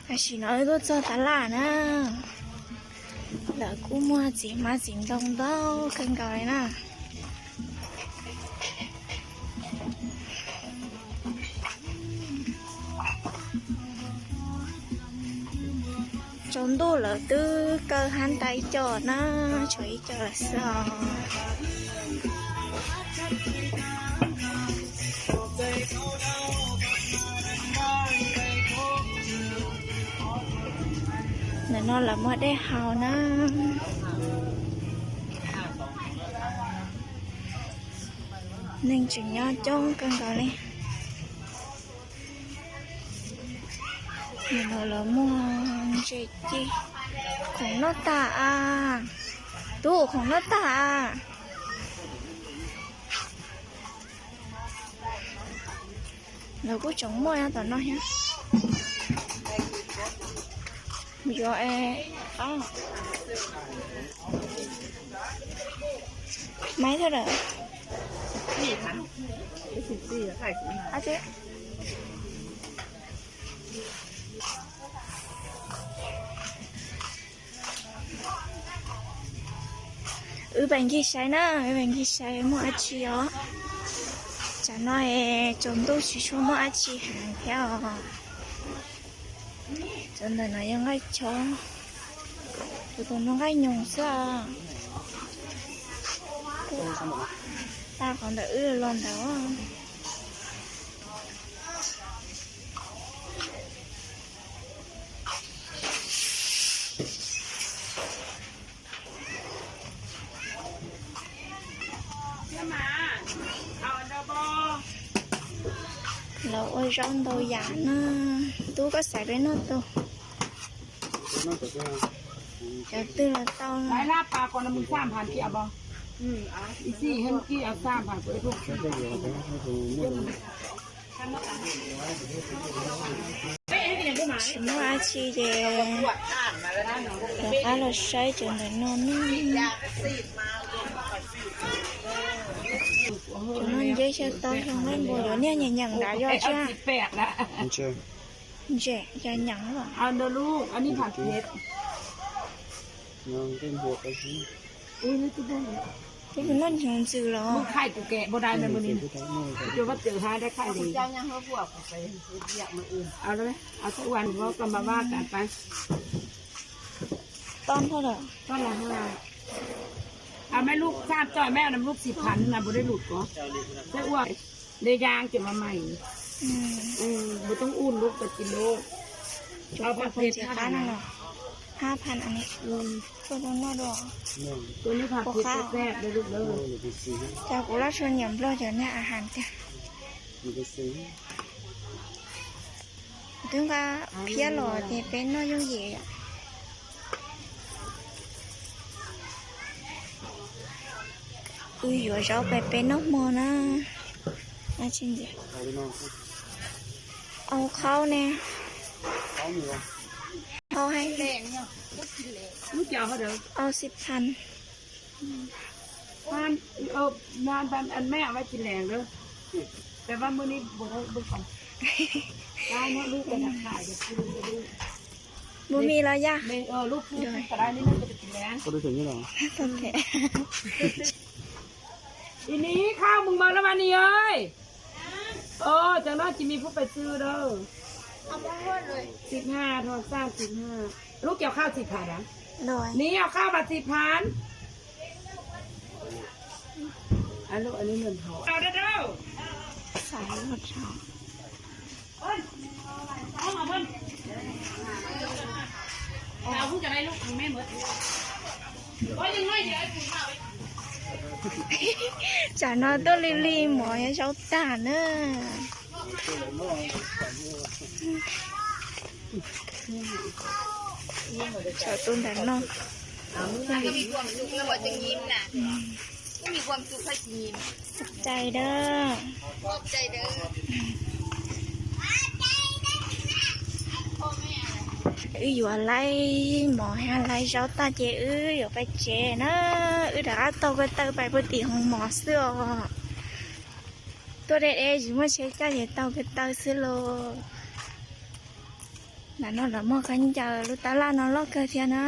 Tam sim no wb tuaj txog tas laj na, lawv kuj muag txiv hmab txiv ntoo ntau kawg nkaus li na. Tsaus ntuj lawm twb kaw hab ntais co na, tshuav ib co lawm xwb os. Ntawm no lawv muag dej haus na. Neeg tseem nyob coob kawg nkaus li. Ntawm no lawv muag ntses ci. Khoom noj tag a. Tub, khoom noj tag a. Lawv kuj tseem muaj nyob tom no thiab. Yuav, maiv thawj lawm. Wb pais ncig saib na, wb pais ncig saib muaj dab tsi os. Tsam no es tsaus ntuj tsis tshua muaj dab tsi heev thiab os. Cov ntawm no yog nqaij chob, kuv tus no nqaij nyoos xwb. Tag qhov ntawm wb los ntawd. Lawv ua zaub ntau yam na. Tub, koj xaiv peb noj tus. Cov twg los tau. Tsis muaj dab tsi ces rov qab los saib cov ntawm no na. Cov no nceb xyaw tau xyoo nqaij npua, cov niag nyeem nyeem nrad yog tsis? Ntses, yog nyeem los? Twb noj hnyuv ntxwm los. Toj thawj lawm. Maiv lub txaj toj, maiv lub xis phav na, nws puas dej lus ko. Txawj ua, dej yaaj ces mas mais. Nws toob ub lub tau kis lub. Cov paj phev qab no los, hab phan. Tua noj dua. Tua noj phan phev txawj dej lub. Cov kuv loj tshua nyiam nplog cov niag a has tiag. Twb nqa phiab los ces peb noj yooj yim. Wb yuav zaub pais peb noj hmo na. Au qhaub ne. Qhaub hais, au xis phan. Mus mi los yaj. Ib nis khau mus mas lawm mas nis. Cov no tsis mi phub pais txwv lawm. Xib haj, thoj xaj xib haj. Lub cov khau xib phav a? Nis, khau mas xib phav. Tsam no tuaj li li mov zaub tag na. Tsam tus ntawm no. Cai dab. Wb yuav laib mov thiab laib zaub tag ces wb yuav pais tsev na. Wb rov qab taug ko taw pais puag tim hoov mov xwb os. Tuaj deb deb tsis muaj tsheb caij ces taug ko taw xwb lauj. Ntawm no lawv muaj khaub ncaws, lub tab laj no loj kawg thiab na.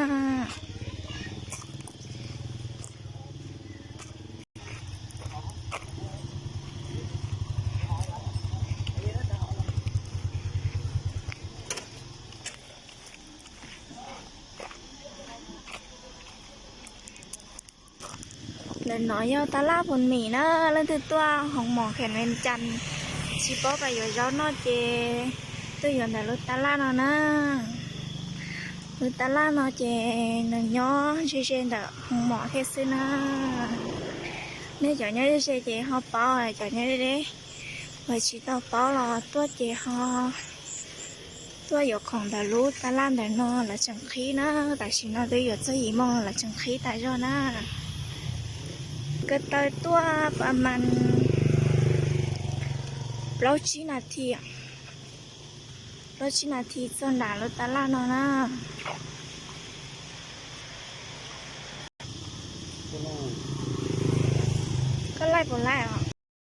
Ntawm no yog tab laj Phoos Mim na, leej twg tuaj hoo mom kheem Vees Cas tsis paub pab yuav zaub noj ces tuaj yuav ntawm lub tab laj no na. Lub tab laj no ces nws nyob ze ze ntawm hoo mom thiab xwb na. Nej cov nyob ze ze ces ho paub, cov nyob deb deb uas tsis tau paub los tuaj ces ho tuaj yuav khoom ntawm lub tab laj ntawm no lawv tseem qhib na. Tam sim no twb yuav txog yim moo lawv tseem qhib tas zog na. Ko taw tuaj pas mas plaub tsib nas this, plaub tsib nas this txog nram lub tab laj no na. Koj laij puas laij os?